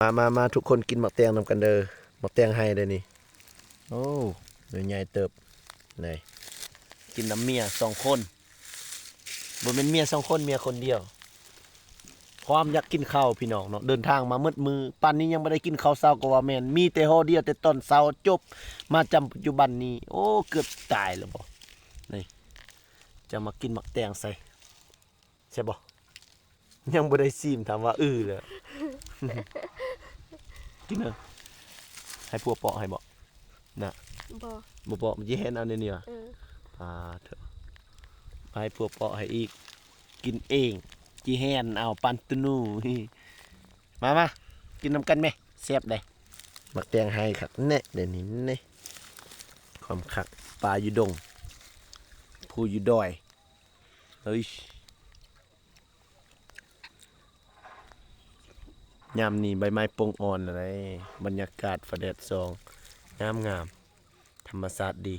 ມາ ມາ ມາ ທຸກຄົນກິນໝາກແຕງນຳກັນເດີ. ໝາກແຕງໄຮ່ເດີນີ້. ໂອ້ ໜ່ວຍໃຫຍ່ເຕີບ. ນີ້ ກິນນຳເມຍສອງຄົນ. ບໍ່ແມ່ນເມຍສອງຄົນ, ເມຍຄົນດຽວ. ຄວາມຢາກກິນເຂົ້າພີ່ນ້ອງເນາະ, ເດີນທາງມາໝົດມື້, ປານນີ້ຍັງບໍ່ໄດ້ກິນເຂົ້າເຊົ້າກໍວ່າແມ່ນ, ມີແຕ່ຫໍ່ດຽວແຕ່ຕອນເຊົ້າ, ຈົບມາຈຳປັດຈຸບັນນີ້. ໂອ້ ເກືອບຕາຍແລ້ວບໍ. ນີ້ ຈະມາກິນໝາກແຕງໃສ່. ແຊບບໍ່? ຍັງບໍ່ໄດ້ຊີມ ຖາມວ່າອື້ແລ້ວ. ກິນເດີ. ໃຫ້ຜົວເປາະໃຫ້ບໍ? ນະ ບໍ່ ບໍ່ເປາະ, ມັນຊິແຫ່ນເອົາແນວນີ້ຫວາ? ເອີ ປາດເຖາະ. ໃຫ້ຜົວເປາະໃຫ້ອີກ. ກິນເອງ ຊິແຫ່ນເອົາປານຕະໜູ. ມາ ມາ ກິນນຳກັນແມ. ແຊບເດ້. ໝາກແຕງໄຮ່ຄັກແນ່ເດນີ້ເນ. ຄວາມຄັກ, ປາຢູ່ດົງ ພູຢູ່ດອຍ. ເອີຍ ຍາມນີ້ໃບໄມ້ປົ່ງອ່ອນແລ້ວເດ້, ບັນຍາກາດຟ້າແດດສ່ອງ ງາມໆ ທຳມະຊາດດີ.